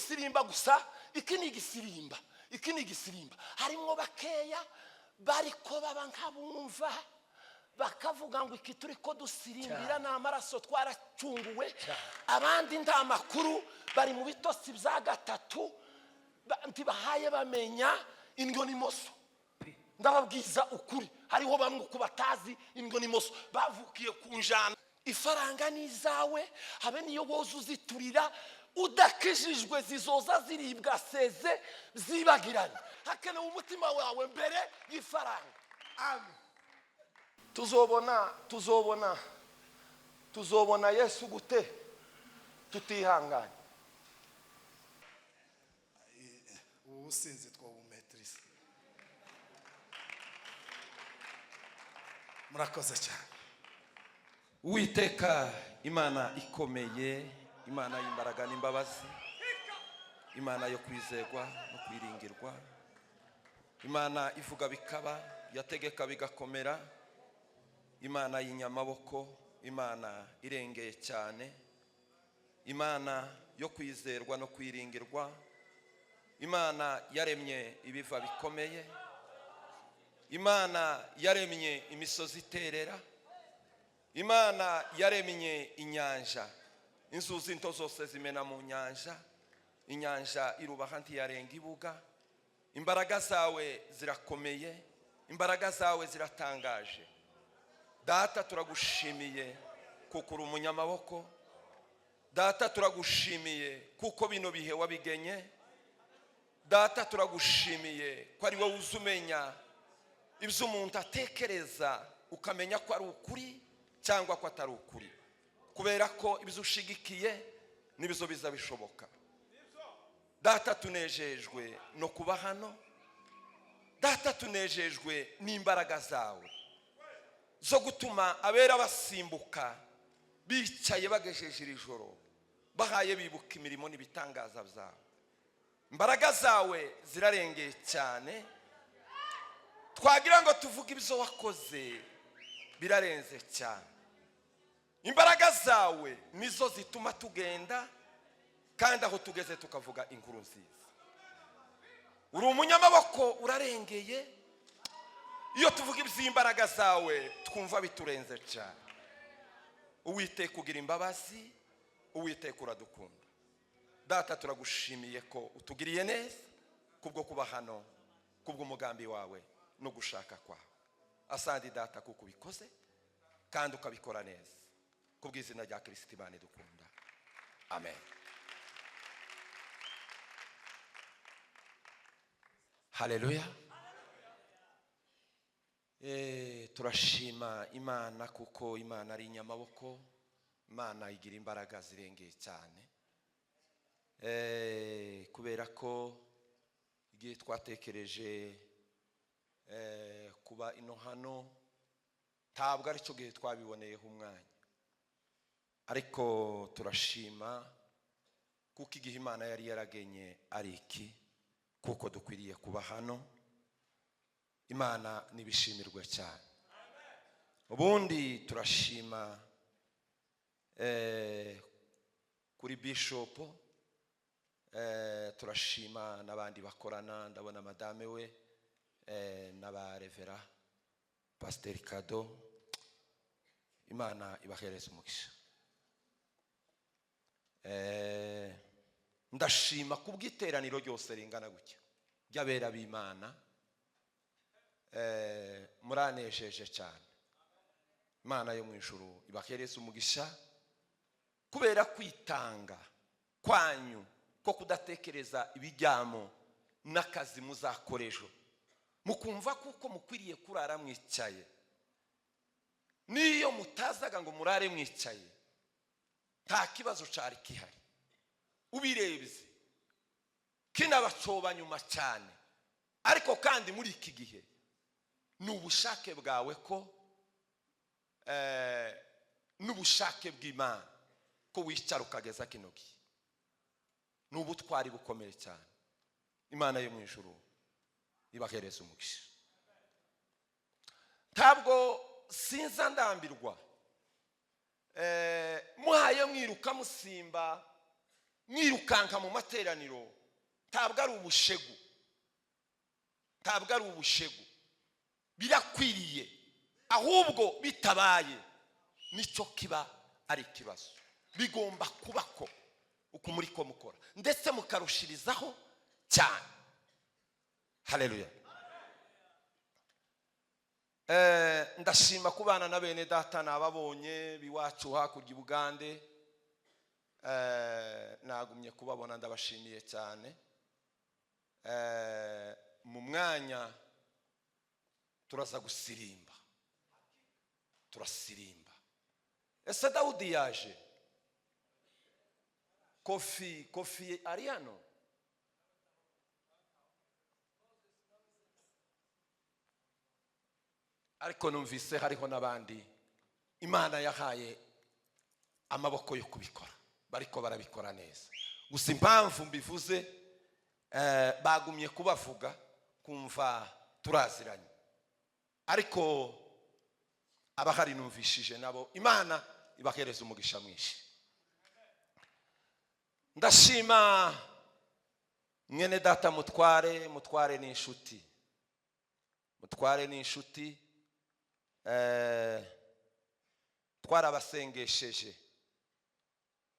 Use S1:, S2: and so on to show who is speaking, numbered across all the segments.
S1: Igisirimba gusa, iki ni igisirimba, iki ni igisirimba. Harimo bakeya bariko baba nk'abumva, bakavuga ngo iki turi ko dusirimbira ni amaraso, twaracunguwe. Abandi nta makuru, bari mu bitotsi bya gatatu, ntibahaye bamenya indyo n'imoso. Ndababwiza ukuri, hariho bamwe uko batazi indyo n'imoso, bavukiye ku njana. Ifaranga ni izawe, habe niyo woza uziturira udakijijwe, zizoza ziribwa seze zibagiranye. Hakenewe umutima wawe mbere y'ifaranga. Tuzobona, tuzobona, tuzobona Yesu gute tutihanganye?
S2: Ubu businzi twabumetirisa. Murakoze cyane.
S1: Uwiteka Imana ikomeye, Imana y'imbaraga n'imbabazi, Imana yo kwizerwa no kwiringirwa, Imana ivuga bikaba, yategeka bigakomera, Imana y'inyamaboko, Imana irengeye cyane, Imana yo kwizerwa no kwiringirwa, Imana yaremye ibiva bikomeye, Imana yaremye imisozi iterera, Imana yaremye inyanja, inzuzi nto zose zimena mu nyanja, inyanja irubaha ntiyarenga ibuga. Imbaraga zawe zirakomeye, imbaraga zawe ziratangaje. Data, turagushimiye kuko uri umunyamaboko. Data, turagushimiye kuko bino bihe wabigenye. Data, turagushimiye ko ari wowe uzi umenya ibyo umuntu atekereza, ukamenya ko ari ukuri cyangwa ko atari ukuri, kubera ko ibyo ushigikiye nibyo biza bishoboka. Data, tunejejwe no kuba hano. Data, tunejejwe n'imbaraga zawe zo gutuma abera basimbuka bicaye bagejeje iri joro, bahaye bibuka imirimo n'ibitangaza byawe. Imbaraga zawe zirarengeye cyane, twagira ngo tuvuge ibyo wakoze birarenze cyane. Imbaraga zawe nizo zituma tugenda, kandi aho tugeze tukavuga inkuru nziza. Uri umunyamaboko, urarengeye. Iyo tuvuga iby'imbaraga zawe twumva biturenze cyane. Uwiteka, ugira imbabazi. Uwiteka, uradukunda. Data, turagushimiye ko utugiriye neza kubwo kuba hano, kubw'umugambi wawe no gushaka kwawe. Asandi Data, kuko ubikoze kandi ukabikora neza, kubw'izina rya Kirisiti Imana idukunda, amen. Haleluya. Turashima Imana kuko Imana ari inyamaboko, Imana igira imbaraga zirengeye cyane. Kubera ko igihe twatekereje kuba ino hano, ntabwo aricyo gihe twabiboneyeho umwanya, ariko turashima kuko igihe Imana yari yaragenye ari iki, kuko dukwiriye kuba hano. Imana nibishimirwe cyane. Ubundi turashima kuri bishopu, turashima n'abandi bakorana. Ndabona madame we n'aba revera pasiteri Kado. Imana ibahereza umugisha. Ndashima kubw'iteraniro ryose ringana gutya ry'abera b'Imana. Muranejeje cyane. Imana yo mu ijuru ibahereza umugisha kubera kwitanga kwanyu ko kudatekereza ibijyamo n'akazi muzakora ejo, mukumva kuko mukwiriye kurara mwicaye. N'iyo mutazaga ngo murare mwicaye, nta kibazo cyari gihari. Ubirebye kinabacoba nyuma cyane, ariko kandi muri iki gihe ni ubushake bwawe ko n'ubushake bw'Imana ko wicara ukageza kino gihe. Ni ubutwari bukomeye cyane. Imana yo mu ijuru ibahereza umugisha. Ntabwo sinza ndambirwa. Muhaye mwiruka musimba. Mwirukanka mu materaniro ntabwo ari ubushegu, ntabwo ari ubushegu, birakwiriye. Ahubwo bitabaye nicyo kiba ari ikibazo. Bigomba kuba ko uko muri ko mukora, ndetse mukarushirizaho cyane. Haleluya. Ndashima kubana na bene data nababonye biwacu hakurya i Bugande. Nagumye kubabona, ndabashimiye cyane. Mu mwanya turaza gusirimba, turasirimba. Ese Dawudi yaje? Kofi, Kofi ari hano? Ariko numvise hariho n'abandi Imana yahaye amaboko yo kubikora, bariko barabikora neza. Gusa impamvu mbivuze, bagumye kubavuga kumva turaziranye, ariko abahari numvishije nabo Imana ibahereza umugisha mwinshi. Ndashima mwene data Mutware. Mutware ni inshuti, Mutware ni inshuti. Twarabasengesheje,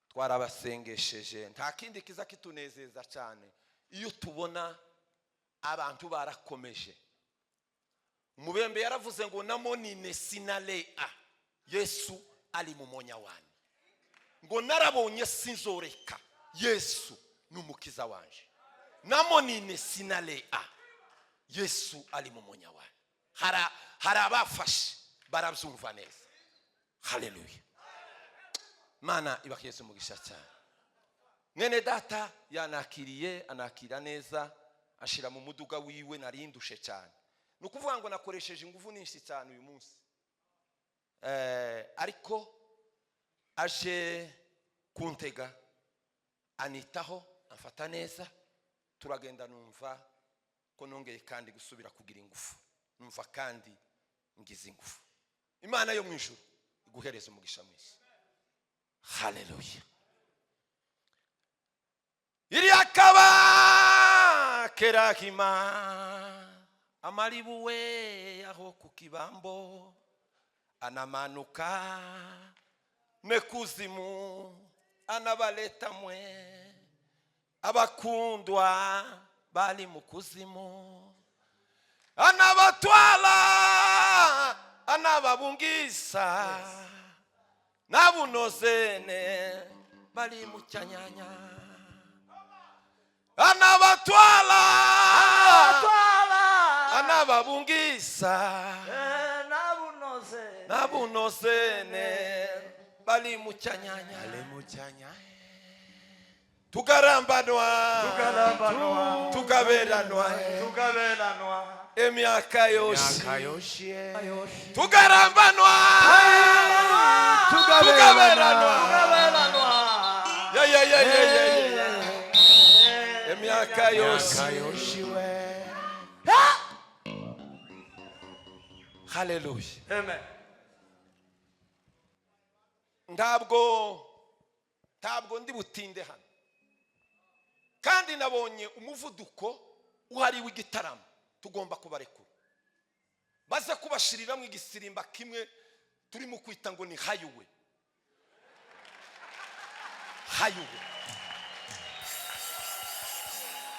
S1: twarabasengesheje. Nta kindi kiza kitunezeza cyane iyo tubona abantu barakomeje. Umubembe yaravuze ngo namonine sinalea, Yesu ari mu monya wanjye, ngo narabonye sinzoreka, Yesu ni umukiza wanje. Namonine sinalea, Yesu ari mu monya wanjye. Hari abafashe barabyumva neza. Haleluya. Mana ibakeze umugisha cyane. Mwene data yanakiriye, anakira neza, ashira mu muduga wiwe. Narindushe cyane, ni ukuvuga ngo nakoresheje ingufu nyinshi cyane uyu munsi. Ariko aje kuntega, anitaho, amfata neza, turagenda, numva ko nongeye kandi gusubira kugira ingufu, numva kandi ngize ingufu. Imana yo mu ijuru iguhereza umugisha mwinshi. Haleluya. Iriakaba kerahima amalibuwe aho ku kibambo, anamanuka nekuzimu, anabaleta mwe abakundwa bali mu kuzimu, anabatwala, anababungisa nabunozene bali mu cyanyanya, anabatwala, anababungisa nabunozene bali mu cyanyanya, tugarambanwa, tugaberanwa emyaka yose, tugarambanwa, tugaberanwa. Ya, ya, ya, ya, ya, ya. Emyaka yose. Haleluya.
S3: Amen.
S1: Ntabwo ndi butinde hano, kandi nabonye umuvuduko uhari w'igitaramo. Tugomba kubarekura baze kubashiriramo igisirimba kimwe turimo kwita ngo ni hayuwe, hayuwe.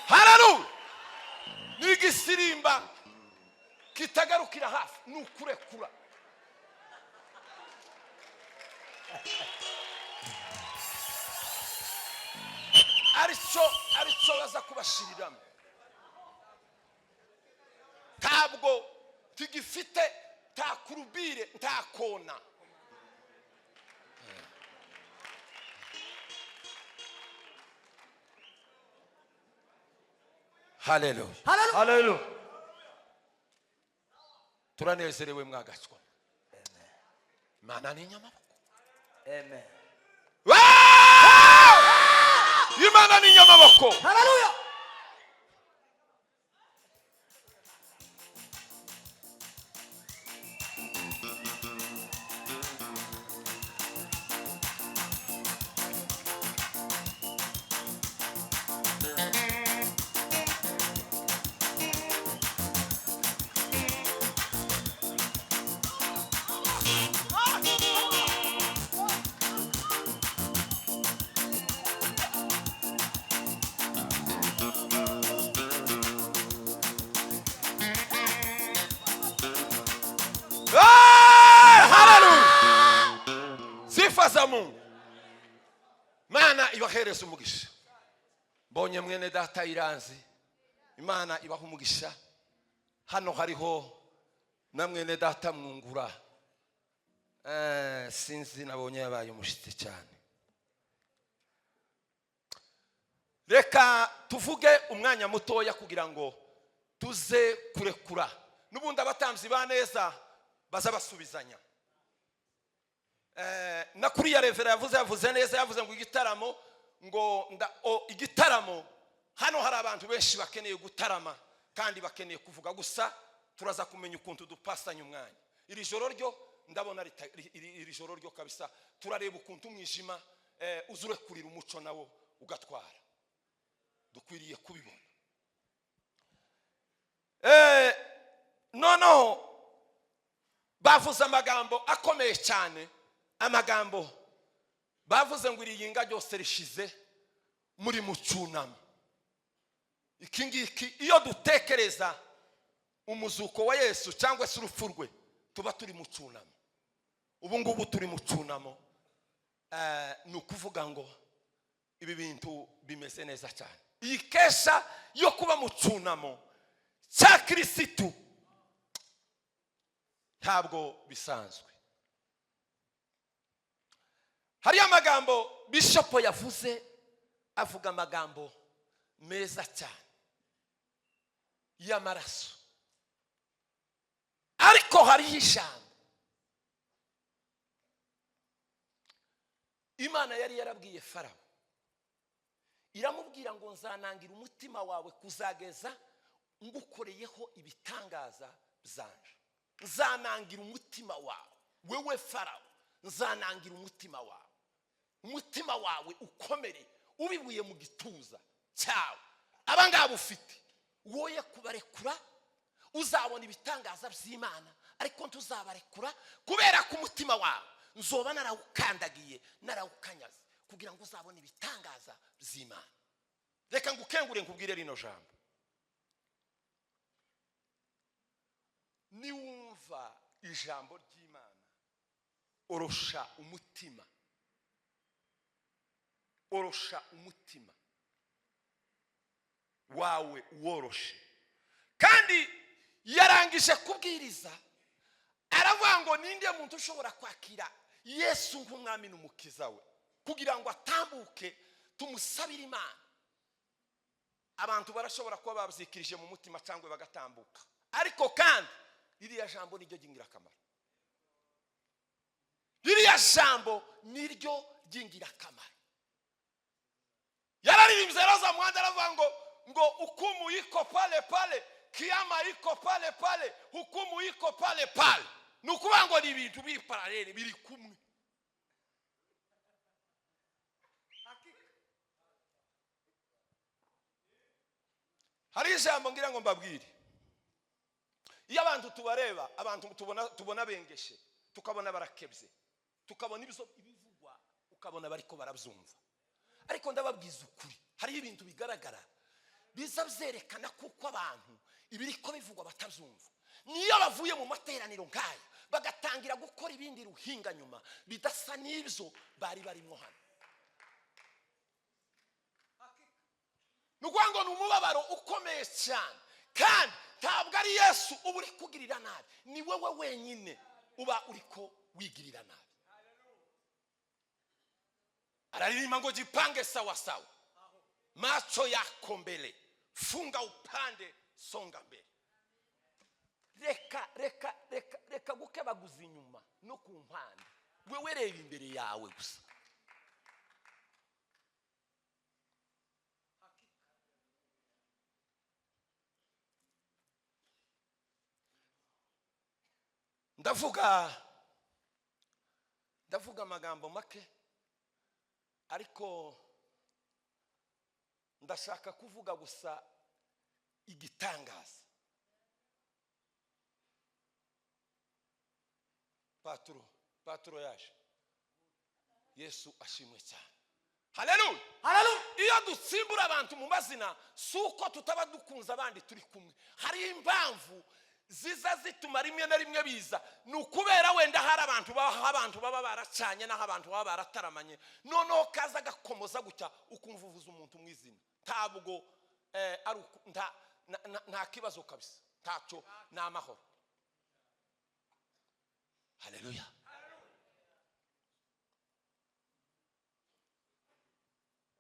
S1: Hararu ni igisirimba kitagarukira hafi, ni ukurekura. Aricyo baza kubashiriramo. Ntabwo tugifite, nta kurubire, nta kona. Haleluya.
S3: Haleluya.
S1: Turanezerewe mwagacwa. Imana ni inyamaboko.
S3: Amen.
S1: Imana ni inyamaboko.
S3: Haleluya.
S1: Sifa za Mungu. Mana ibahereza umugisha. Mbonye mwene data Iranzi, Imana ibaha umugisha. Hano hariho na mwene data Mwungura. Sinzi, nabonye yabaye umushyitsi cyane. Reka tuvuge umwanya mutoya kugira ngo tuze kurekura n'ubundi abatambyi ba neza baza basubizanya. Na kuriya reverend yavuze neza, yavuze ngo igitaramo ngo igitaramo hano hari abantu benshi bakeneye gutarama kandi bakeneye kuvuga. Gusa turaza kumenya ukuntu dupasanya umwanya. Iri joro ryo ndabona iri joro ryo kabisa turareba ukuntu umwijima uza urekurira umuco nawo ugatwara. Dukwiriye kubibona. Noneho bavuze amagambo akomeye cyane, amagambo bavuze ngo iri yinga ryose rishize muri mu cyunamo. Iki ngiki, iyo dutekereza umuzuko wa Yesu cyangwa se urupfu rwe, tuba turi mu cyunamo. Ubu ngubu turi mu cyunamo. Ni ukuvuga ngo ibi bintu bimeze neza cyane. Iyi kesha yo kuba mu cyunamo cya Kirisitu ntabwo bisanzwe. Hariyo amagambo bishopo yavuze, avuga amagambo meza cyane y'amaraso, ariko hariho ijambo Imana yari yarabwiye Farawo, iramubwira ngo nzanangira umutima wawe kuzageza ngukoreyeho ibitangaza byanje. Nzanangira umutima wawe, wewe Farawo, nzanangira umutima wawe, umutima wawe ukomere, ubibuye mu gituza cyawe. Abangaba ufite woye kubarekura, uzabona ibitangaza by'Imana, ariko ntuzabarekura kubera ko umutima wawe nzoba narawukandagiye, narawukanyaze, kugira ngo uzabone ibitangaza by'Imana. Reka ngukengure nkubwire rino jambo. Niwumva ijambo ry'Imana, orosha umutima, orosha umutima wawe, uworoshe. Kandi yarangije kubwiriza, aravuga ngo ninde muntu ushobora kwakira Yesu nk'umwami n'umukiza we kugira ngo atambuke tumusabire Imana. Abantu barashobora kuba babyikirije mu mutima cyangwa bagatambuka, ariko kandi ririya jambo niryo ry'ingirakamaro. Ririya jambo niryo ry'ingirakamaro. Yararirimbye yaraza muhanda, aravuga ngo hukumu iko pale pale, kiama iko pale pale, hukumu iko pale pale. Ni ukuvuga ngo ni ibintu biri parallèle, biri kumwe. Hari ijambo ngira ngo mbabwire. Iyo abantu tubareba, abantu tubona bengeshe, tukabona barakebye, tukabona ibivugwa, ukabona bariko barabyumva. Ariko ndababwiza ukuri, hariho ibintu bigaragara biza byerekana kuko abantu ibiriko bivugwa batabyumva. Niyo bavuye mu materaniro nk'aya bagatangira gukora ibindi ruhinga nyuma bidasa n'ibyo bari barimo hano. Ni ukuvuga ngo ni umubabaro ukomeye cyane, kandi ntabwo ari Yesu uba uri kugirira nabi, ni wowe wenyine uba uri ko wigirira nabi. Araririmba ngo jipange sawa sawa, macho yako mbele, funga upande, songa mbele. Reka, reka, reka, reka gukebaguza inyuma no ku mpande, wewe reba imbere yawe gusa. Ndavuga amagambo make, ariko ndashaka kuvuga gusa igitangaza. Paturo yaje. Yesu ashimwe cyane. Haleluya.
S3: Haleluya.
S1: Iyo dutsimbura abantu mu mazina, si uko tutaba dukunze abandi turi kumwe. Hari impamvu Ziza zituma rimwe na rimwe biza, ni ukubera wenda hari abantu baba, abantu baba baracanye, n'aho abantu baba barataramanye, noneho kaza gakomoza gutya, ukumva uvuza umuntu mu izina. Ntabwo ari nta kibazo kabisa, ntacyo, ni amahoro. Haleluya.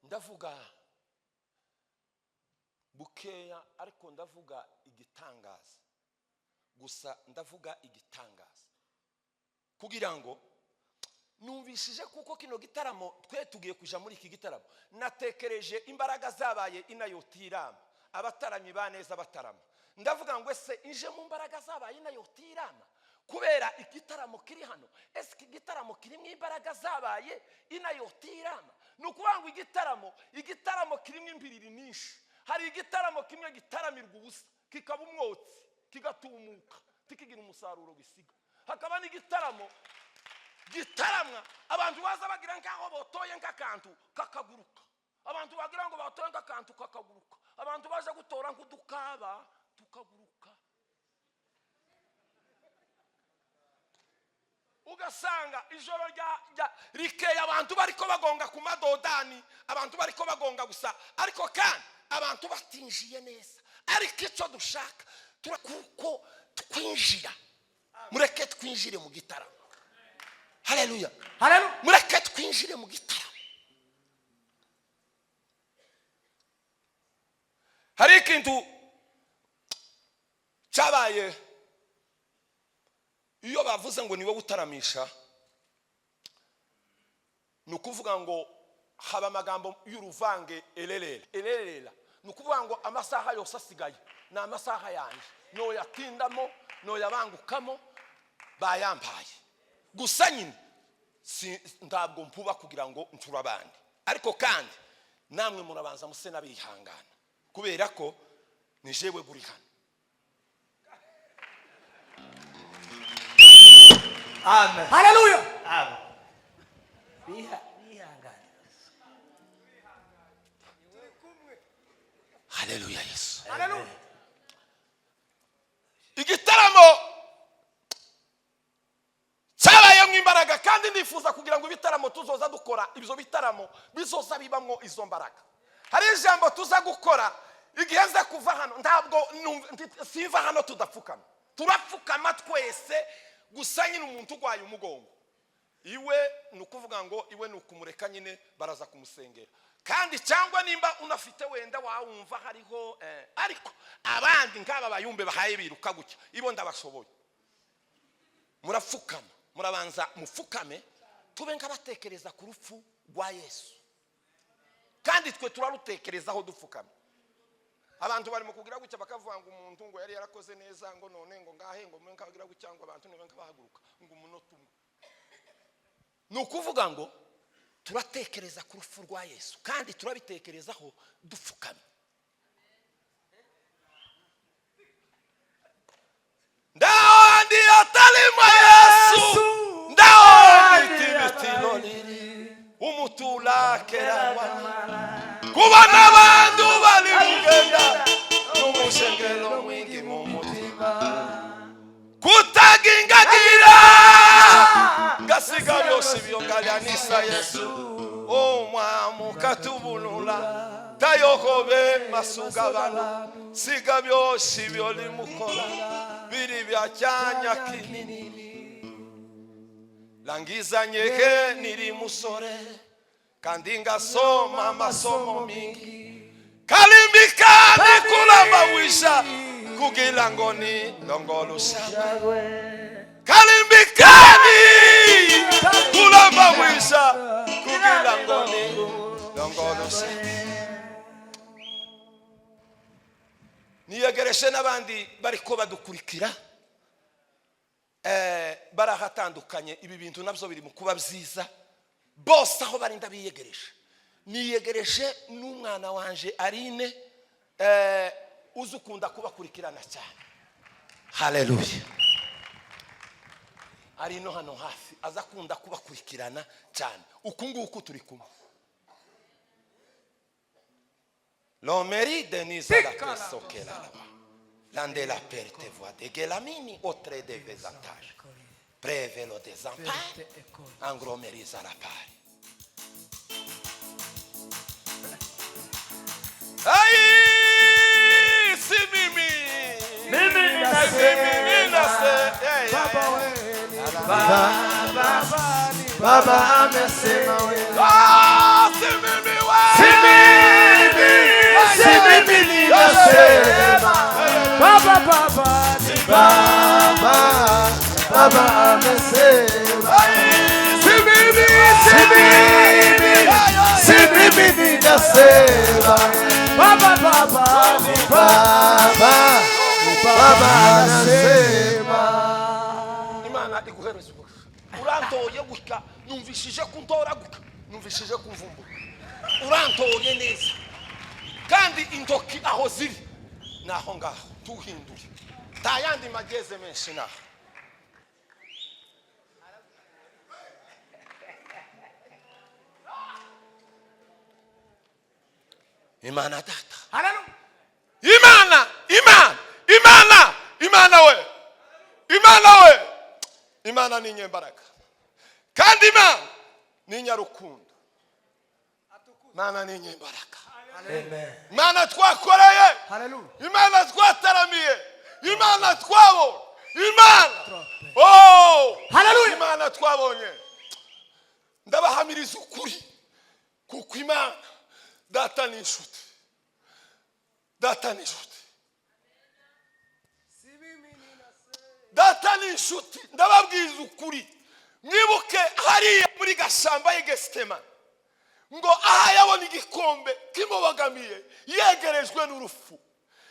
S1: Ndavuga bukeya, ariko ndavuga igitangaza gusa. Ndavuga igitangaza kugira ngo numvishije, kuko kino gitaramo, twe tugiye kuja muri iki gitaramo, natekereje imbaraga zabaye i Nayoti Rama, abataramyi ba neza batarama. Ndavuga ngo: ese ije mu mbaraga zabaye i Nayoti Rama kubera igitaramo kiri hano? Ese iki gitaramo kirimo imbaraga zabaye i Nayoti Rama? Ni ukuvuga ngo igitaramo kirimo imbiriri nyinshi. Hari igitaramo kimwe gitaramirwa ubusa, kikaba umwotsi, kigatumuka, kikigira umusaruro gisiga. Hakaba n'igitaramo gitaramwa, abantu baza bagira nk'aho botoye nk'akantu kakaguruka, abantu bagira ngo batoye nk'akantu kakaguruka, abantu baje gutora nk'udukaba tukaguruka, ugasanga ijoro rya rikeye, abantu bariko bagonga ku madodani, abantu bariko bagonga gusa, ariko kandi abantu batinjiye neza. Ariko icyo dushaka kuko twinjira, mureke twinjire mu gitaramo. Haleluya.
S3: Haleluya.
S1: Mureke twinjire mu gitaramo. Hari ikintu cyabaye. Iyo bavuze ngo niwe utaramisha, ni ukuvuga ngo haba amagambo y'uruvange, ererera ererera. Ni ukuvuga ngo amasaha yose asigaye ni amasaha yanjye, noyatindamo, noyabangukamo, bayambaye gusa nyine. Ntabwo mpuba kugira ngo ncure abandi, ariko kandi namwe murabanza muse n'abihangana, kubera ko ni jewe buri hano.
S4: Amen.
S3: Haleluya.
S4: Amen. Bihangane.
S1: Haleluya, Yesu.
S3: Haleluya.
S1: Igitaramo cyabayemo imbaraga, kandi ndifuza kugira ngo ibitaramo tuzoza dukora, ibyo bitaramo bizoza bibamo izo mbaraga. Hari ijambo tuza gukora igihe nza kuva hano. Ntabwo siva hano tudapfukama, turapfukama twese. Gusa nyine umuntu urwaye umugongo iwe, ni ukuvuga ngo iwe ni ukumureka nyine, baraza kumusengera. Kandi cyangwa nimba unafite wenda wawumva hariho, ariko abandi nk'aba bayumbe bahaye biruka gutya, ibo ndabashoboye. Murapfukama, murabanza mupfukame, tube nk'abatekereza ku rupfu rwa Yesu, kandi twe turarutekerezaho dupfukame. Abantu barimo kugira gutya, bakavuga ngo umuntu ngo yari yarakoze neza, ngo none ngo ngahe, ngo mwe nkabagira gutya, ngo abantu nibe nkabahaguruka ngo umunota umwe. Ni ukuvuga ngo turatekereza ku rupfu rwa Yesu, kandi turabitekerezaho dupfukamye. Ndaho atalima Yesu, ndaho ibiti lili umutulakerawana kubona abantu bari kugenda n'umushengero mwingi mu mutima, kutagingagira ngasiga byose byongalyanisa Yesu omwamukatubunula tayokobe masugabano siga byose byolimukola biri byacyanya kinini langizanyeke niri musore, kandi ngasoma amasomo mingi kalimbikani kulamba wisha kugira ngo ni longolusha kalimbikani kulamba wisha kugira ngo ni longolusha. Niyegereshe n'abandi bariko badukurikira, barahatandukanye. Ibi bintu nabyo biri mu kuba byiza. Bose aho bari ndabiyegereje. Niyegereje n'umwana wanje Aline, uzi ukunda kubakurikirana cyane. Haleluya. Ari no hano hafi, aza akunda kubakurikirana cyane. Uku nguku turi kumwe. Lomeri Denise la pesokela. Lande la perte voix de gelamini otre de vesantage prevelo desampare angromeriza la pari. Ai, si mimi.
S3: Mimi
S1: Si mimi nase. Hey,
S2: Baba
S1: hey.
S2: wewe ni Baba, Baba amesema wewe.
S1: Ah, si mimi we.
S2: Si mimi, si mimi ninasema.
S3: Baba, Baba ni
S2: Baba, Baba amesema. Si mimi, si mimi, si mimi ninasema.
S3: Baba, Baba ni
S2: Baba, Baba anasema.
S1: Imana iguhereza umugisha. Urantoye gutya, numvishije kuntora gutya, numvishije kumvumbura. Urantoye neza, kandi intoki aho ziri ni aho ngaho, tuhindure, nta yandi mageze menshi naho. Imana Data.
S3: Haleluya.
S1: Imana, Imana, Imana, Imana we, Imana we. Imana ni inyembaraga, kandi Imana ni inyarukundo. Imana ni inyembaraga.
S2: Amen.
S1: Imana twakoreye.
S3: Haleluya.
S1: Imana twataramiye, Imana twabonye, Imana, oh.
S3: Haleluya.
S1: Imana twabonye, ndabahamiriza ukuri, kuko Imana Data ni inshuti, Data ni inshuti, Data ni inshuti. Ndababwiza ukuri, mwibuke hariya muri gashamba y'Igesitema, ngo aha yabona igikombe kimubogamiye, yegerejwe n'urupfu.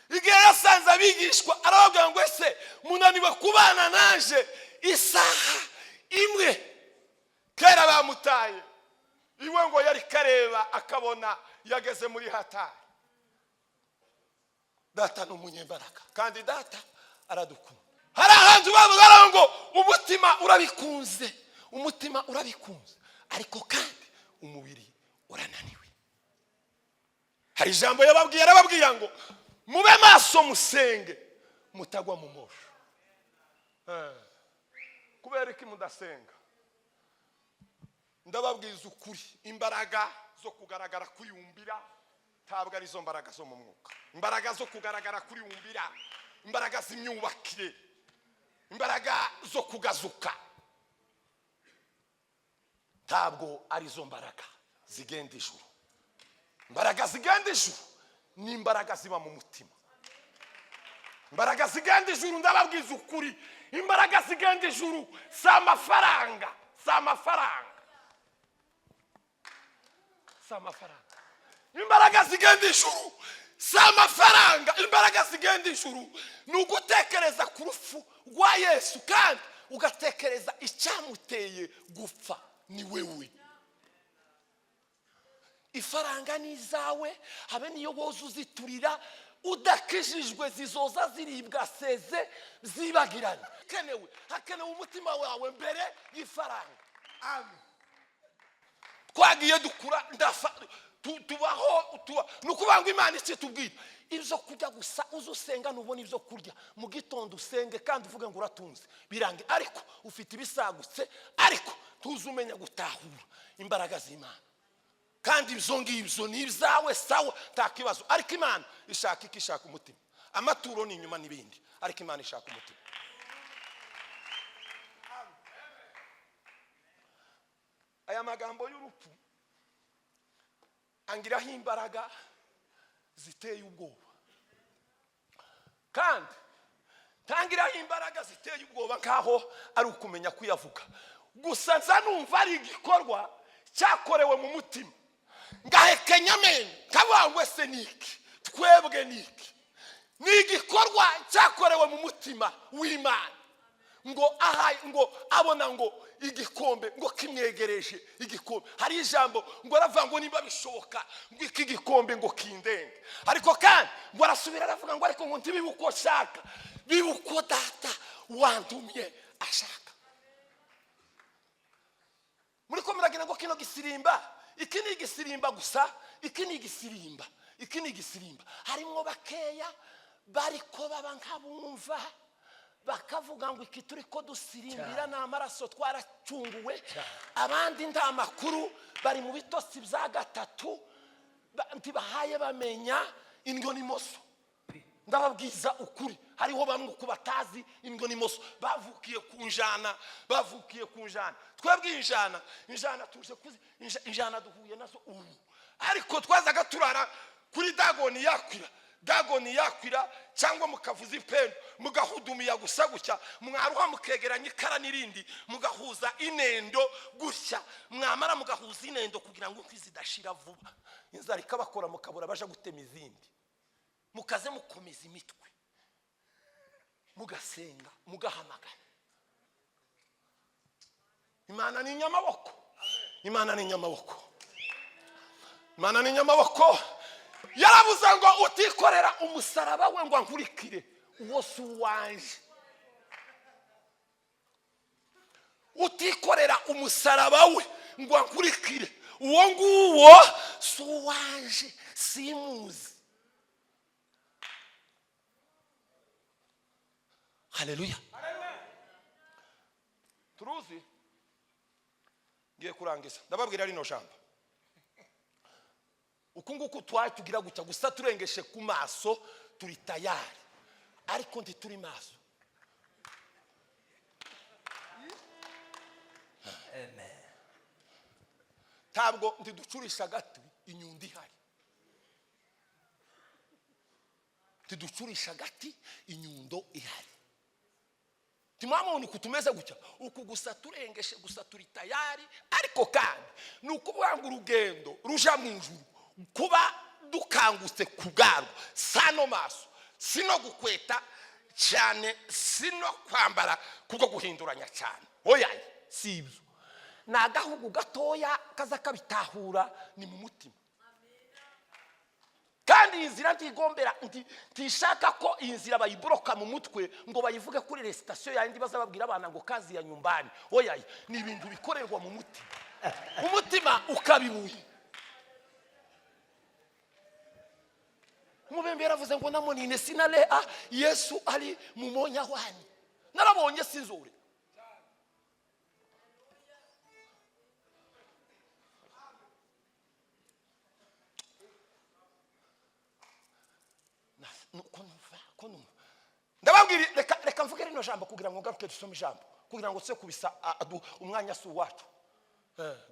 S1: Igihe yasanze abigishwa, arababwira ngo: "Ese munaniwe kubana naje isaha imwe?" Kera bamutaye iwe, ngo yari kareba akabona yageze muri hatari. Data ni umunyembaraga, kandi Data aradukunda. Hari ahantu bavuga ngo umutima urabikunze, umutima urabikunze, ariko kandi umubiri urananiwe. Hari ijambo yababwiye, arababwira ngo: "Mube maso, musenge, mutagwa mu mosho." Kubera iki mudasenga? Ndababwiza ukuri, imbaraga zo kugaragara kuyumbira ntabwo arizo mbaraga zo mu mwuka. Imbaraga zo kugaragara kuriyumbira, imbaraga z'imyubakire, imbaraga zo kugazuka, ntabwo arizo mbaraga zigenda ijuru. Imbaraga zigenda ijuru ni imbaraga ziba mu mutima. Imbaraga zigenda ijuru, ndababwiza ukuri, imbaraga zigenda ijuru si amafaranga, si amafaranga, si amafaranga. Imbaraga zigenda ijuru si amafaranga. Imbaraga zigenda ijuru ni ugutekereza ku rupfu rwa Yesu, kandi ugatekereza icyamuteye gupfa ni wewe. Ifaranga ni izawe, habe niyo woza uziturira udakijijwe, zizoza ziribwa seze zibagiranye. Hakenewe, hakenewe umutima wawe mbere y'ifaranga. Twagiye dukura, ndafa tubaho tuba, ni ukuvuga ngo Imana iki tubwira ibyo kurya gusa. Uze usenga, nubona ibyo kurya mu gitondo usenge, kandi uvuge ngo uratunze, birange, ariko ufite ibisagutse, ariko tuzi umenya gutahura imbaraga z'Imana. Kandi ibyo ngibyo ni ibyawe, sawa, nta kibazo, ariko Imana ishaka iki? Ishaka umutima. Amaturo ni inyuma n'ibindi, ariko Imana ishaka umutima. Aya magambo y'urupfu angiraho imbaraga ziteye ubwoba, kandi ntangiraho imbaraga ziteye ubwoba nkaho ari ukumenya kuyavuga gusa. Nza numva ari igikorwa cyakorewe mu mutima, ngahekenya amenyo, nkavuga ngo: "Ese ni iki? Twebwe ni iki?" Ni igikorwa cyakorewe mu mutima w'Imana, ngo ahaye, ngo abona ngo igikombe ngo kimwegereje igikombe. Hari ijambo ngo aravuga ngo: "Niba bishoboka, ngo iki gikombe ngo kindenge." Ariko kandi ngo arasubira aravuga ngo: "Ariko ngo ntibibe uko nshaka, bibe uko Data wantumye ashaka." Muri ko muragira ngo kino gisirimba, iki ni igisirimba gusa, iki ni igisirimba, iki ni igisirimba. Harimo bakeya. Bariko baba nk'abumva, bakavuga ngo iki turi ko dusirimbira ni amaraso, twaracunguwe. Abandi nta makuru, bari mu bitotsi bya gatatu, ntibahaye bamenya indyo n'imoso. Ndababwiza ukuri, hariho bamwe uko batazi indyo n'imoso, bavukiye ku njana, bavukiye ku njana. Twebwe injana, injana tuje kuzi, injana duhuye nazo ubu, ariko twazaga turara kuri Dagoni yakwira, Dagoni yakwira, cyangwa mukavuza ipendo, mugahudumiya gusa gutya, mwaruha mukegeranya ikara n'irindi, mugahuza inendo gutya, mwamara mugahuza inendo kugira ngo inkwi zidashira vuba, inzara ikabakora, mukabura baja gutema izindi, mukaze mukomeza imitwe, mugasenga, mugahamagara. Imana ni inyamaboko, Imana ni inyamaboko, Imana ni inyamaboko. Yarabuze ngo utikorera umusaraba we ngo ankurikire, uwo si uwanje. Utikorera umusaraba we ngo ankurikire, uwo nguwo si uwanje, simuzi. Haleluya! Turuzi ngiye kurangiza, ndababwira rino jambo. Uku nguku twari tugira gutya gusa, turengeshe ku maso, turi tayari, ariko ntituri maso.
S3: Amen.
S1: Ntabwo ntiducurisha agati inyundo ihari, ntiducurisha agati inyundo ihari. Ntimwamubona uku tumeze gutya, uku gusa turengeshe gusa, turi tayari, ariko kandi ni ukuvuga ngo urugendo ruja mu ijuru, kuba dukangutse ku bwarwo, sano maso, si no gukweta cyane, si no kwambara kubwo guhinduranya cyane, oya, si ibyo. Ni agahugu gatoya kaza kabitahura, ni mu mutima. Kandi iyi nzira ntigombera, ntishaka ko iyi nzira bayiboroka mu mutwe ngo bayivuge kuri récitation yandi, baza babwira abana ngo kazi ya nyumbani. Oya, ni ibintu bikorerwa mu mutima, umutima ukabibuye. Umubembe yaravuze ngo namonine sinalea, Yesu ari mumonya wanyu, narabonye sinzure. Ko numva, ko numva, ndababwira, reka mvuge rino jambo kugira ngo ngaruke dusome ijambo, kugira ngo tse kubisa umwanya si uwacu,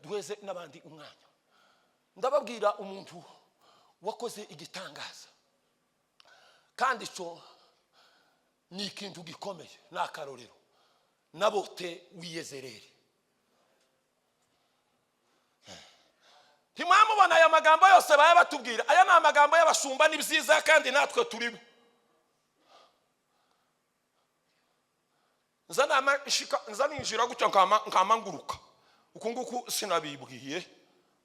S1: duheze n'abandi umwanya. Ndababwira umuntu wakoze igitangaza, kandi icyo ni ikintu gikomeye, ni akarorero. Nabote wiyezerere, ntimwamubona? Aya magambo yose baba batubwira, aya ni amagambo y'abashumba, ni byiza, kandi natwe turimo. Nza nza ninjira gutya, nkama nguruka uku nguku, sinabibwiye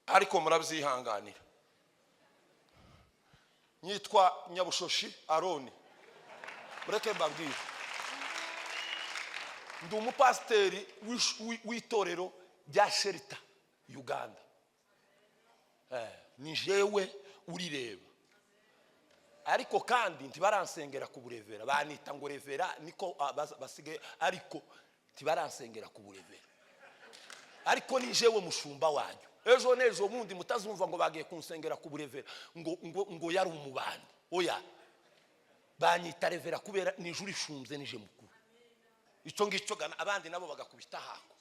S1: ariko murabyihanganira. Nyitwa Nyabushoshi Aroni. Mureke mbabwire, ndi umupasiteri w'itorero rya Sherita Uganda. Ni jewe urireba, ariko kandi ntibaransengera ku burevera. Banita ngo revera, niko basigaye, ariko ntibaransengera ku burevera, ariko ni jewe mushumba wanyu. Ejo n'ejo bundi mutazumva ngo bagiye kunsengera ku burevera, ngo yari umubandi. Oya, banyita revera kubera nijuru ishumbye, nije mukuru. Icyo ngicyo gana, abandi nabo bagakubita hako.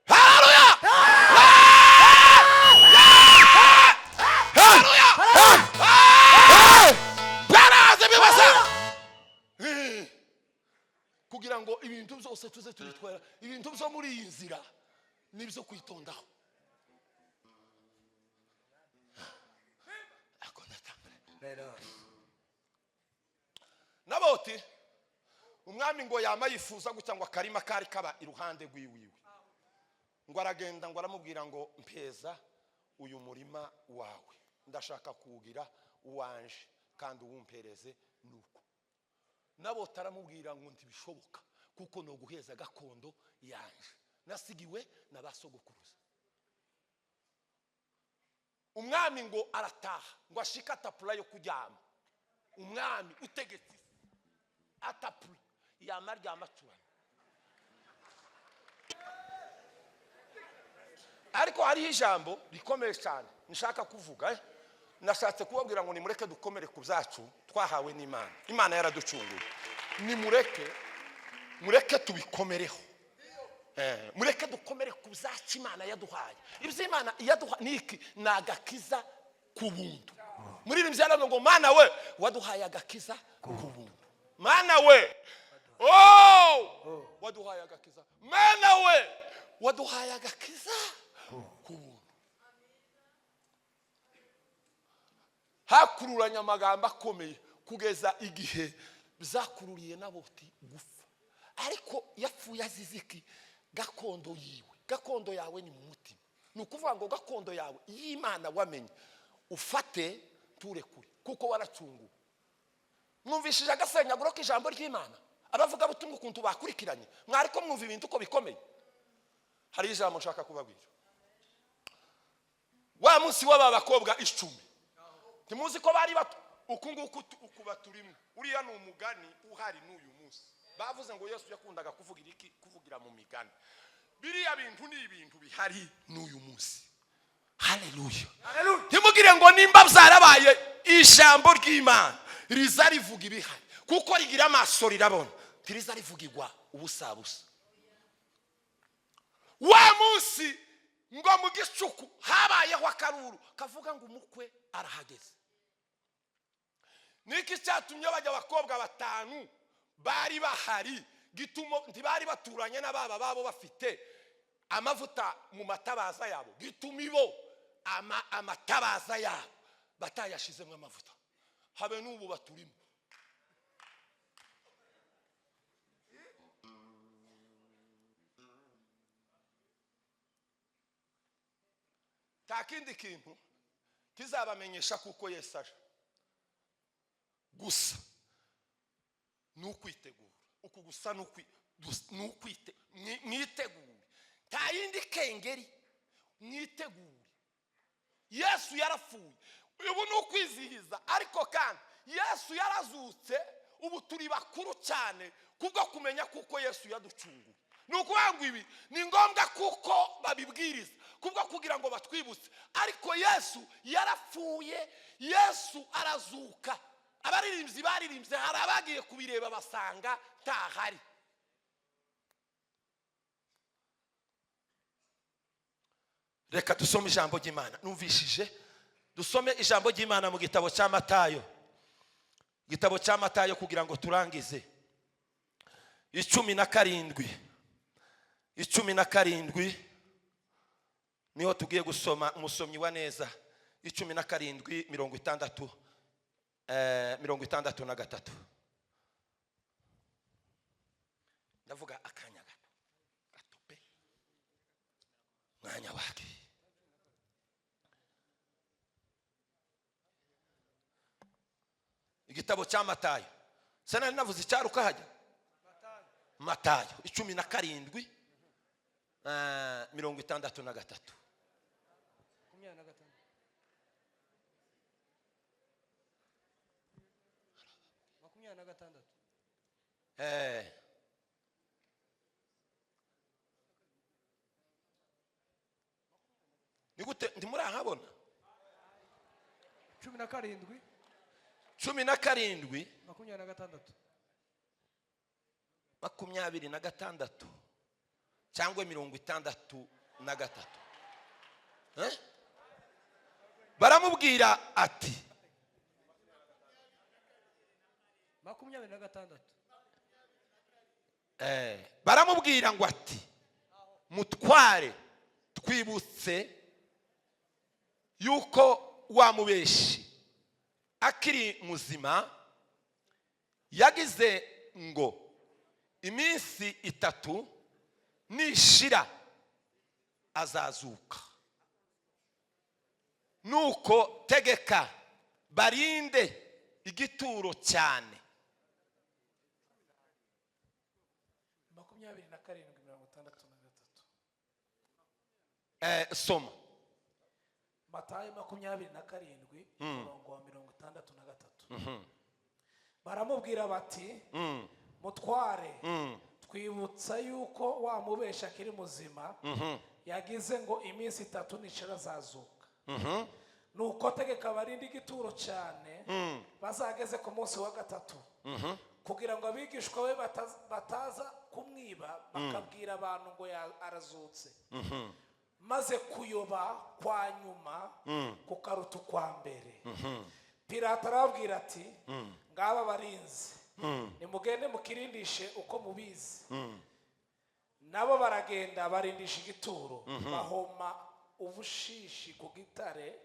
S1: Haleluya! Haleluya! Baraze bibaza kugira ngo ibintu byose tuze tubitwara. Ibintu byo muri iyi nzira nibyo kwitondaho. Ako ndatanga.
S3: Rero.
S1: Naboti, umwami ngo yama yifuza gutya ngo akarima kari kaba iruhande rw'iwiwe, ngo aragenda, ngo aramubwira ngo mpeza uyu murima wawe, ndashaka kuwugira uwanje, kandi uwumpereze. Nuko Naboti aramubwira ngo ntibishoboka, kuko ni uguheza gakondo yanje nasigiwe na ba sogokuruza. Umwami ngo arataha, ngo ashike atapura yo kuryama. Umwami utegetse isi atapura yama aryama acuramye. Ariko hariho ijambo rikomeye cyane nshaka kuvuga. Nashatse kubabwira ngo nimureke dukomere ku byacu twahawe n'Imana. Imana yaraducunguye, nimureke mureke tubikomereho. Mureke dukomere ku byacu Imana yaduhaye. Ibyo Imana yaduha ni iki? Ni agakiza ku buntu. Muri ibi byaravuze ngo Mana we waduhaye agakiza ku buntu. Mana we, oh, waduhaye agakiza. Mana we waduhaye agakiza ku buntu. Hakururanye amagambo akomeye kugeza igihe byakururiye Naboti gupfa. Ariko yapfuye azize iki? Gakondo yiwe. Gakondo yawe ni mu mutima. Ni ukuvuga ngo gakondo yawe y'Imana wamenye ufate turekure, kuko waracunguwe. Mwumvishije agasenyaguro k'ijambo ry'Imana, abavuga butumwa ukuntu bakurikiranye, mwariko mwumva ibintu uko bikomeye. Hari ijambo nshaka kubabwira. Wa munsi w'aba bakobwa 10, ntimuzi ko bari bato uku nguku ukuba turimo. Uriya ni umugani uhari n'uyu munsi. Bavuze ngo Yesu yakundaga kuvugira iki? Kuvugira mu migani. Biriya bintu ni ibintu bihari n'uyu munsi. Haleluya. Ntimugire ngo nimba byarabaye, ijambo ry'Imana riza rivuga ibihari, kuko rigira amaso rirabona, ntiriza rivugirwa ubusa busa. Wa munsi ngo mu gicuku habayeho akaruru kavuga ngo umukwe arahageze. Niki cyatumye bajya abakobwa 5 bari bahari gitumo ntibari baturanye n'ababa babo bafite amavuta mu matabaza yabo, gituma ibo amatabaza yabo batayashizemo amavuta, habe n'ubu baturimo. Nta kindi kintu kizabamenyesha kuko Yesu aje gusa ni ukwitegura. Uku gusa ni mwitegure. Nta yindi kengeri, mwitegure. Yesu yarapfuye, ubu ni ukwizihiza, ariko kandi Yesu yarazutse, ubu turi bakuru cyane kubwo kumenya kuko Yesu yaducunguye. Ni ukuvuga ngo ibi ni ngombwa kuko babibwiriza kubwo kugira ngo batwibutse, ariko Yesu yarapfuye, Yesu arazuka. Abaririmbyi baririmbye, hari abagiye kubireba basanga ntahari. Reka dusome ijambo ry'Imana. Numvishije dusome ijambo ry'Imana mu gitabo cya Matayo. Igitabo cya Matayo kugira ngo turangize. 17. 17 niho tugiye gusoma. Umusomyi wa neza 17 60, 63. Ndavuga akanya gato gato pe, mwanya wake. Igitabo cya Matayo, sana navuze icyaruka hajya Matayo 17 63. Nigute ndimurahabona?
S3: 17.
S1: 17.
S3: 26.
S1: 26 cyangwa 63. Baramubwira ati
S3: 26.
S1: Baramubwira ngo ati mutware, twibutse yuko wa mubeshi akiri muzima yagize ngo iminsi 3 nishira azazuka. Nuko tegeka barinde igituro cyane.
S4: 27 63.
S1: Soma.
S3: Matayo 27, umurongo wa 63. Baramubwira bati: "Mutware, twibutsa yuko wa mubesha akiri muzima yagize ngo iminsi 3 nishira azazuka. Nuko tegeka abarinde igituro cyane, bazageze ku munsi wa gatatu, kugira ngo abigishwa be bataza kumwiba, bakabwira abantu ngo arazutse, maze kuyoba kwa nyuma kukaruta ukwa mbere." Pilato arababwira ati: "Ngaba barinzi, nimugende mukirindishe uko mubizi." Nabo baragenda, barindisha igituro, bahoma ubushishi ku gitare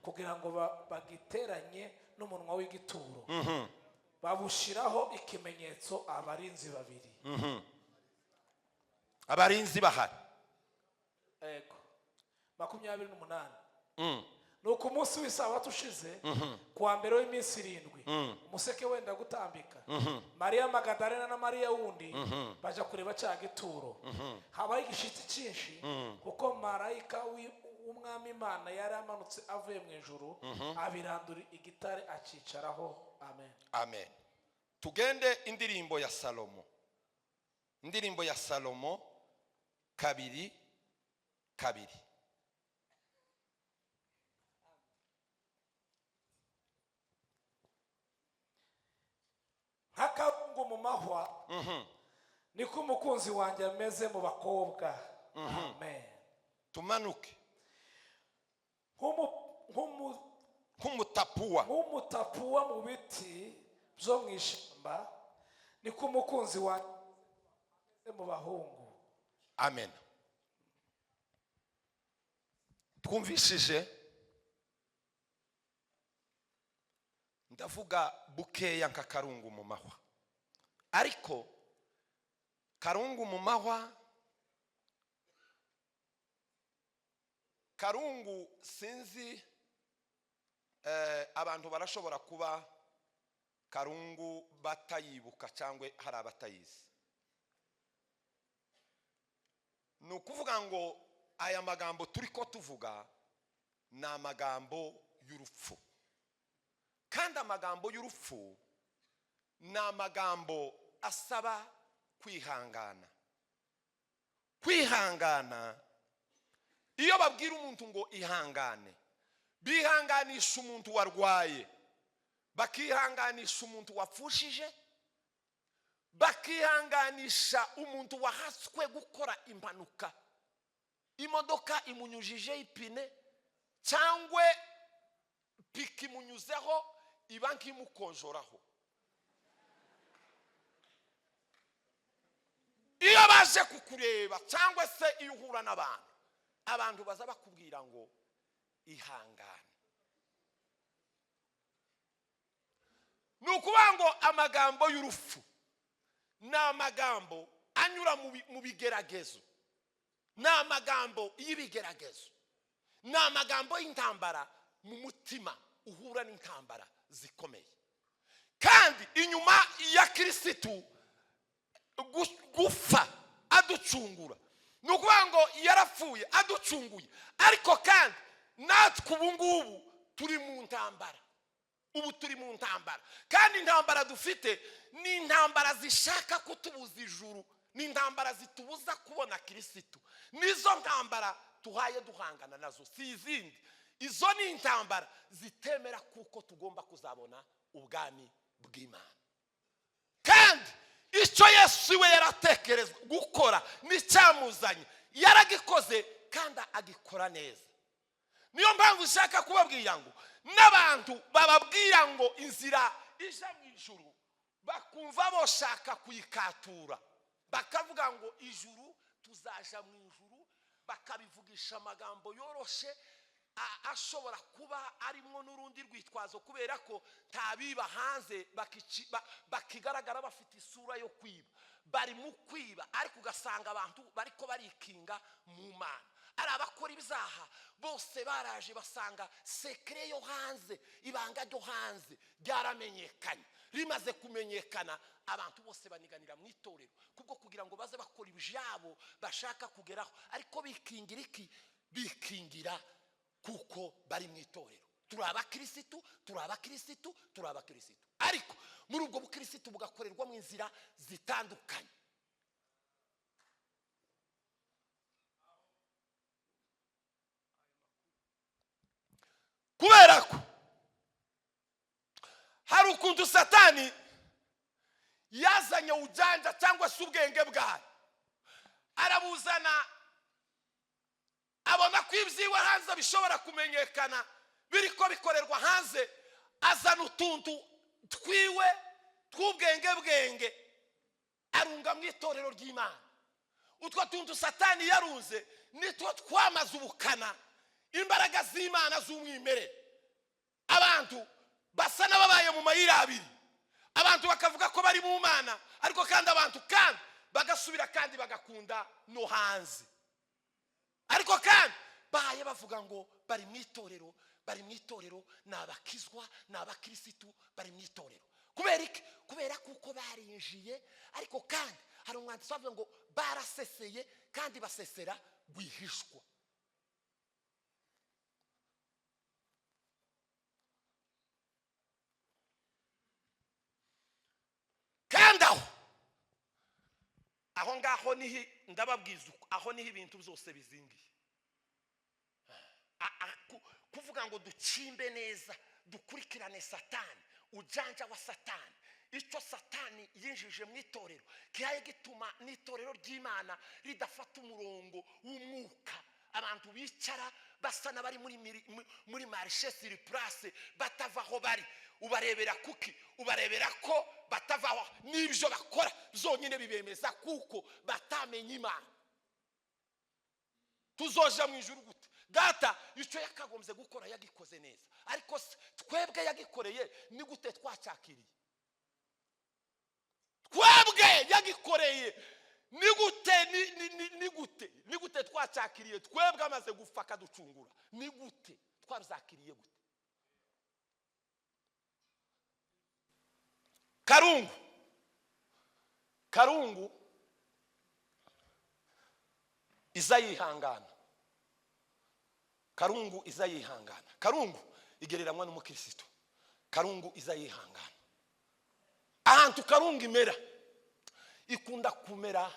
S3: kugira ngo bagiteranye n'umunwa w'igituro, babushyiraho ikimenyetso, abarinzi babiri.
S1: Abarinzi bahari.
S3: Ego. 28. Nuko umunsi w'isabato ushize, ku wa mbere w'iminsi 7, umuseke wenda gutambika, Mariya Magadarena na Mariya wundi bajya kureba cya gituro. Habaho igishitsi cyinshi, kuko marayika w'Umwami Imana yari amanutse avuye mu ijuru, abirandura igitare, akicaraho. Amen.
S1: Amen. Tugende Indirimbo ya Salomo, Indirimbo ya Salomo 2:2.
S3: Nk'akarungu mu mahwa niko umukunzi wanjye ameze mu bakobwa. Amen.
S1: Tumanuke. Nk'umutapuwa.
S3: Nk'umutapuwa mu biti byo mu ishyamba niko umukunzi wanjye ameze mu bahungu.
S1: Amen. Twumvishije, ndavuga bukeya nka karungu mu mahwa, ariko karungu mu mahwa, karungu sinzi, abantu barashobora kuba karungu batayibuka cyangwa hari abatayizi. Ni ukuvuga ngo aya magambo turi ko tuvuga ni amagambo y'urupfu, kandi amagambo y'urupfu ni amagambo asaba kwihangana. Kwihangana, iyo babwira umuntu ngo ihangane, bihanganisha umuntu warwaye, bakihanganisha umuntu wapfushije, bakihanganisha umuntu wahatswe gukora impanuka, imodoka imunyujije ipine cyangwa piki imunyuzeho, iba nk'imukonjoraho. Iyo baje kukureba cyangwa se iyo uhura n'abantu, abantu baza bakubwira ngo ihangane. Ni ukuvuga ngo amagambo y'urupfu ni amagambo anyura mu bigeragezo, ni amagambo y'ibigeragezo, ni amagambo y'intambara mu mutima, uhura n'intambara zikomeye. Kandi inyuma ya Kirisitu gupfa aducungura, ni ukuvuga ngo yarapfuye aducunguye, ariko kandi natwe ubu ngubu turi mu ntambara. Ubu turi mu ntambara, kandi intambara dufite ni intambara zishaka kutubuza ijuru, ni intambara zitubuza kubona Kirisitu. Nizo ntambara tuhaye duhangana nazo, si izindi. Izo ni intambara zitemera kuko tugomba kuzabona ubwami bw'Imana. Kandi icyo Yesu we yaratekerezwa gukora n'icyamuzanye yaragikoze, kandi agikora neza. Niyo mpamvu ushaka kubabwira ngo n'abantu bababwira ngo inzira ija mu ijuru, bakumva boshaka kuyikatura, bakavuga ngo ijuru tuzaja mu ijuru, bakabivugisha amagambo yoroshe ashobora kuba arimwo n'urundi rwitwazo, kubera ko ntabiba hanze bakigaragara bafite isura yo kwiba, bari mu kwiba, ariko ugasanga abantu bariko barikinga mu Mana. Ari abakora ibyaha bose baraje basanga secret yo hanze, ibanga ryo hanze ryaramenyekanye. Rimaze kumenyekana, abantu bose baniganira mu itorero kubwo kugira ngo baze bakora ibyabo bashaka kugeraho, ariko bikingira iki? Bikingira Kuko bari mu itorero. Turi abakirisitu, turi abakirisitu, turi abakirisitu, ariko muri ubwo bukirisitu bugakorerwa mu inzira zitandukanye. Kubera ko hari ukuntu Satani yazanye ujanja cyangwa se ubwenge bwayo, arabuzana, abona ko ibyiwe hanze bishobora kumenyekana biri ko bikorerwa hanze, azana utuntu twiwe tw'ubwenge bwenge arunga mu itorero ry'Imana. Utwo tuntu Satani yarunze nitwo twamaze ubukana imbaraga z'Imana z'umwimerere. Abantu basa n'ababaye mu mayira abiri. Abantu bakavuga ko bari mu Mana, ariko kandi abantu kandi bagasubira kandi bagakunda no hanze, ariko kandi baye bavuga ngo bari mu itorero, bari mu itorero, ni abakizwa, ni abakirisitu, bari mu itorero. Kubera iki? Kubera kuko barinjiye, ariko kandi hari umwanditsi wavuga ngo baraseseye kandi basesera rwihishwa. Kandi aho ngaho niho ndababwiza, aho niho ibintu byose bizingiye. Kuvuga ngo ducimbe neza, dukurikirane Satani, ujanja wa Satani, icyo Satani yinjije mu itorero kihaye gituma n'itorero ry'Imana ridafata umurongo w'umwuka. Abantu bicara basa n'abari muri marché sur place, batava aho bari. Ubarebera kuki? Ubarebera ko batavaho, n'ibyo bakora byonyine bibemeza kuko batamenye Imana. Tuzoja mu ijuru gute? Data icyo yakagombye gukora yagikoze neza, ariko twebwe yagikoreye ni gute twacakiriye? Twebwe yagikoreye ni gute? Ni gute, ni gute twacakiriye? Twebwe amaze gupfa akaducungura, ni gute twabizakiriye? Gute? Karungu, karungu iza yihangana, karungu iza yihangana. Karungu igereranywa n'umukirisitu. Karungu iza yihangana. Ahantu karungu imera, ikunda kumera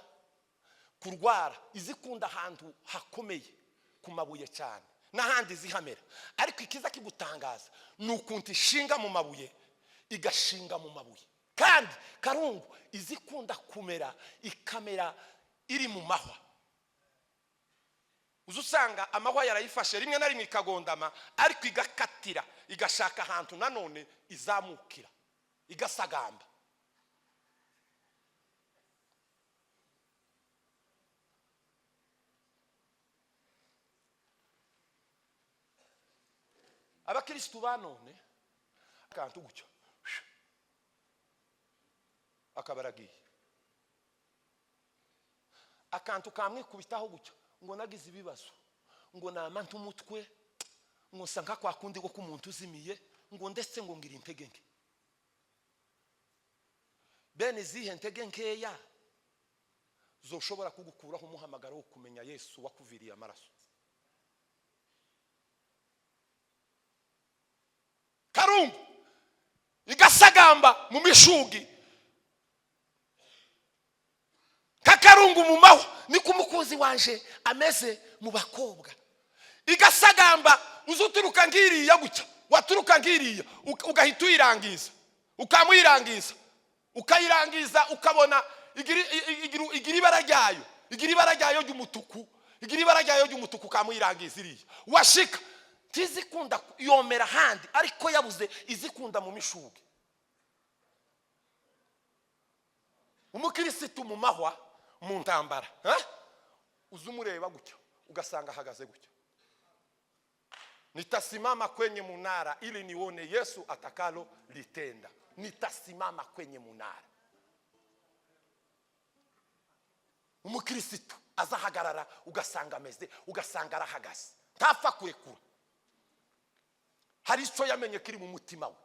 S1: kurwara, izikunda ahantu hakomeye ku mabuye cyane, n'ahandi zihamera. Ariko ikiza kigutangaza ni ukuntu ishinga mu mabuye, igashinga mu mabuye. Kandi karungu izikunda kumera, ikamera iri mu mahwa. Uza usanga amahwa yarayifashe, rimwe na rimwe ikagondama, ariko igakatira, igashaka ahantu nanone izamukira, igasagamba. Abakirisitu ba none, akantu gutyo akaba aragiye, akantu kamwikubitaho gutyo, ngo nagize ibibazo, ngo nama umutwe, ngo nsa nka kwa kundi ko k'umuntu uzimiye, ngo ndetse ngo ngira intege nke. Bene izihe ntege nkeya zoshobora kugukuraho umuhamagaro wo kumenya Yesu wakuviriye amaraso? Karungu igasagamba mu mishugi, kakarungu mu mahwa, niko umukunzi wanje ameze mu bakobwa. Igasagamba, uzuturuka ngiriya gutya, waturuka ngiriya ugahita uyirangiza, ukamuyirangiza, ukayirangiza, ukabona igira ibara ryayo, igira ibara ryayo ry'umutuku, igira ibara ryayo ry'umutuku, ukamuyirangiza iriya. Washika ntizikunda, yomera ahandi, ariko yabuze izikunda mu mishugi. Umukirisitu mu mahwa, mu ntambara, uza umureba gutyo ugasanga ahagaze gutyo. Nitasimama kwenye munara ili nione Yesu atakalo litenda. Nitasimama kwenye munara. Umukirisitu azahagarara, ugasanga ameze, ugasanga arahagaze, ntapfa kurekura. Hari icyo yamenye kiri mu mutima we.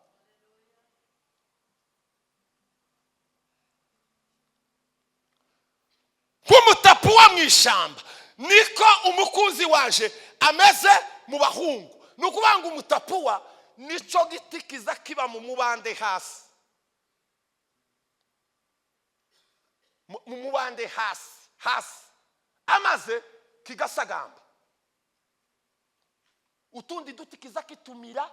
S1: Nk'umutapu wo mu ishyamba, niko umukunzi waje ameze mu bahungu. Ni ukuvuga ngo umutapuwa nicyo giti kiza kiba mu mubande hasi, mu mubande hasi hasi, amaze kigasagamba. Utundi duti kiza kitumira,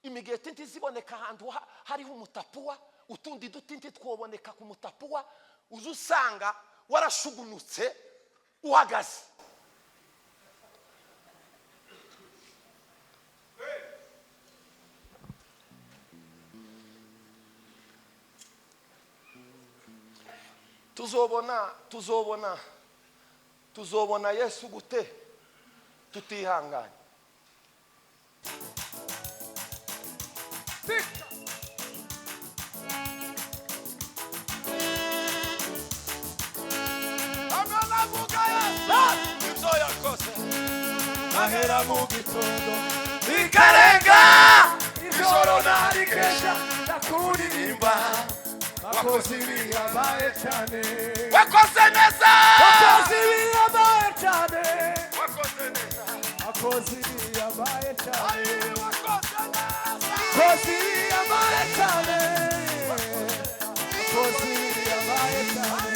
S1: imigeti ntiziboneka ahantu hariho umutapuwa. Utundi duti ntitwoboneka ku mutapuwa, uza usanga warashugunutse uhagaze. Tuzobona Yesu gute tutihanganye?
S2: Ahera mu gitondo ikarenga ijoro narikesha ndakuririmba, wakoze ibihambaye cyane,
S1: wakoze neza,
S2: wakoze ibihambaye cyane,
S1: wakoze neza,
S2: wakoze ibihambaye cyane,
S1: wakoze neza,
S2: wakoze ibihambaye cyane, wakoze ibihambaye cyane.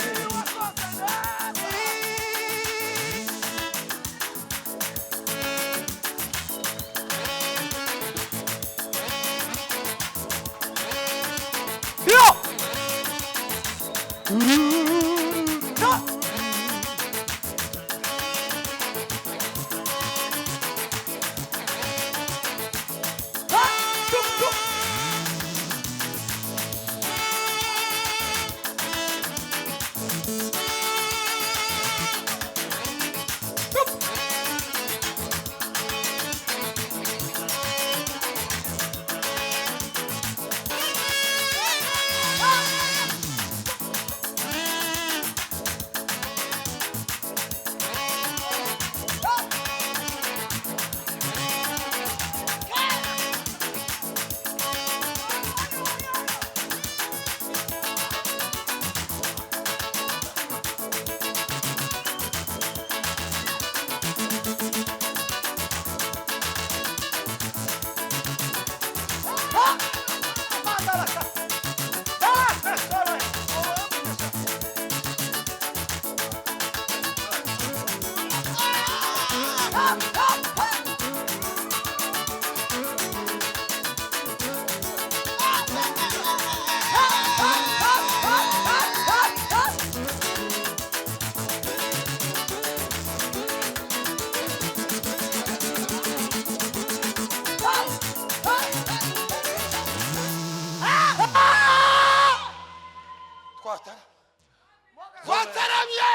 S1: Twataramye.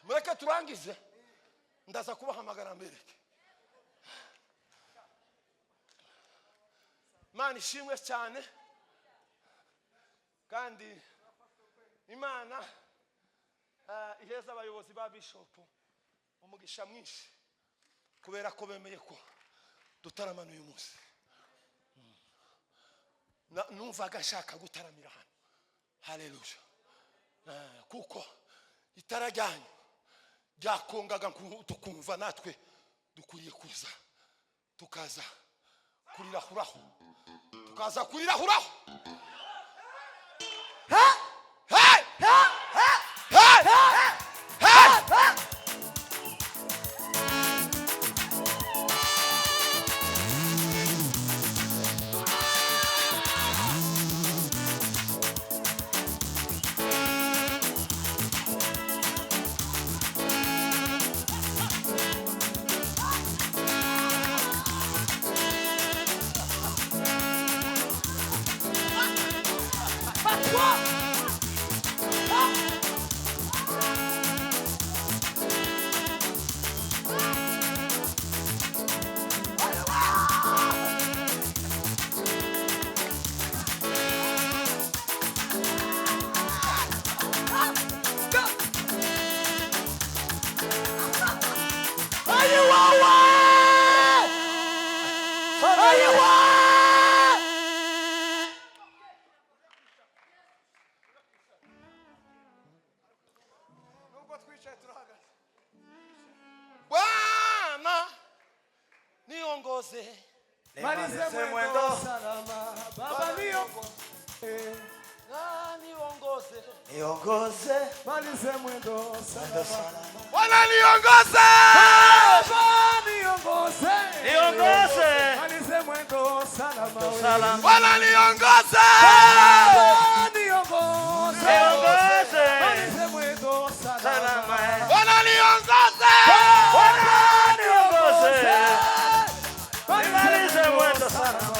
S1: Mureke turangize, ndaza kubahamagara mbereke. Imana ishimwe cyane, kandi Imana iheza abayobozi ba bishopu umugisha mwinshi kubera ko bemeye ko dutaramana uyu munsi. Numvaga nshaka gutaramira hano, haleluya, kuko itara ryanyu ryakongaga tukumva natwe dukwiriye kuza tukaza kurirahuraho, tukaza kurirahuraho. Hey! Hey! Hey! Hey! Niongoze.
S2: Malize mwendo salama. Baba niongoze.
S1: Ah, niongoze.
S4: Niongoze.
S2: Malize mwendo salama.
S1: Bwana niongoze.
S2: Baba niongoze.
S4: Niongoze.
S2: Malize mwendo salama.
S4: Salama.
S1: Bwana niongoze.
S2: Baba niongoze.
S4: Niongoze.
S2: Malize mwendo salama.
S4: Salama.
S1: Bwana niongoze.
S4: Bwana niongoze.
S2: Malize
S4: Nimalize mwendo salama.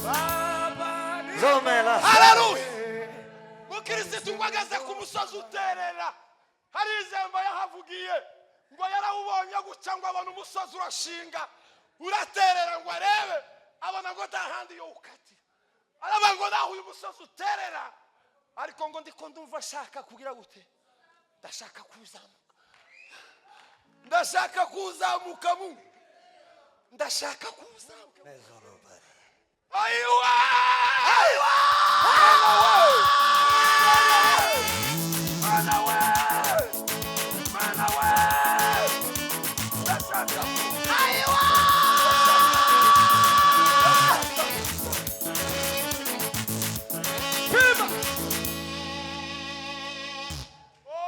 S2: Baba
S4: Zomela.
S1: Haleluya. Mukirisitu ngo ageze ku musozi uterera, hari ijambo yahavugiye ngo yarawubonye guca, ngo abona umusozi urashinga uraterera, ngo arebe abona ngo nta handi yo ukatira, aravuga ngo naho uyu musozi uterera, ariko ngo ndiko ndumva ashaka kugira gute, ndashaka kuzamuka, ndashaka kuzamuka mu, ndashaka kuzamuka. Ayiwa, ayiwa, Mana we, Mana we, ndashaka. Ayiwa. Pima. Oh.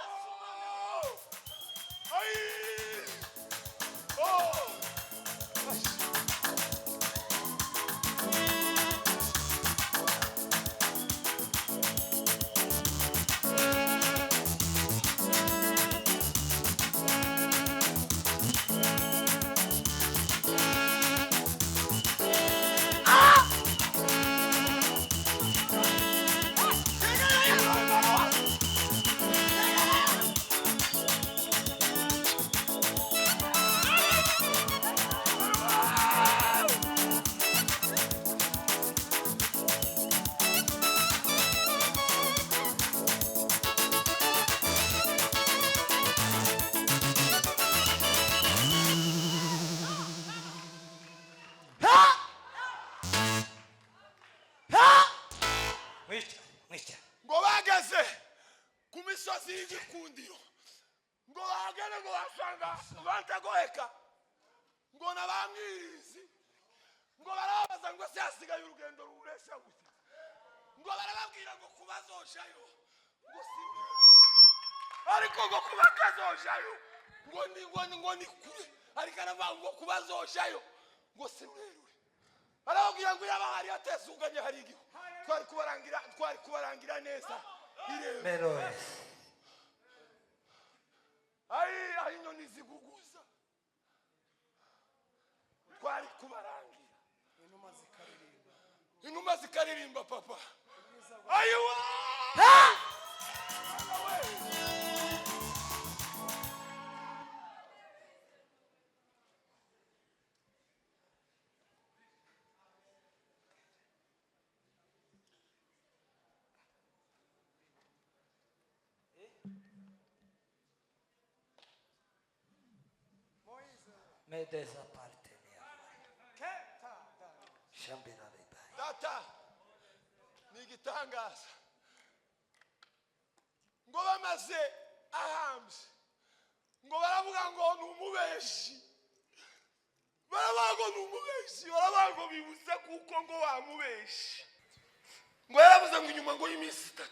S1: Oh. Ay. Oh.
S4: Mwica, mwica.
S1: Ngo bageze ku misozi y'igikundiro, ngo bahagere, ngo basanga batagoheka, ngo na ba mwirizi, ngo barababaza ngo se hasigaye urugendo ruresha gute, ngo barababwira ngo kubazojayo ngo si ariko ngo kubatazojayo ngo ni kure, ariko aravuga ngo kubazojayo ngo si rurerure, arababwira ngo yaba hari hatezuganye hari igihu twari kubarangira, twari kubarangira neza irebe.
S4: Meloes.
S1: Ayi aho inyoni ziguguza twari kubarangira, inuma zikaririmba papa. Ayiwa.
S4: Me desaparte Shambira ribai.
S1: Data ni igitangaza, ngo bamaze ahambye, ngo baravuga ngo ni umubeshi, baravuga ngo ni umubeshi, baravuga ngo bibuze kuko ngo wamubeshi, ngo yaravuze ngo inyuma ngo y'iminsi 3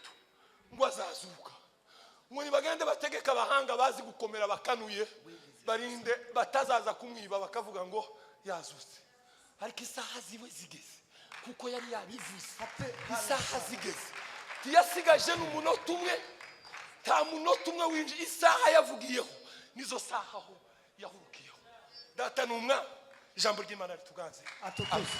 S1: ngo azazuka, ngo nibagende bategeke abahanga bazi gukomera bakanuye barinde batazaza kumwiba bakavuga ngo yazutse, ariko isaha ziwe zigeze kuko yari yabivuze, isaha zigeze ntiyasigaje n'umunota umwe, nta munota umwe winjiye, isaha yavugiyeho nizo saha aho yahurukiyeho. Data ni umwana, ijambo ry'Imana rituganze.
S2: Atukuze.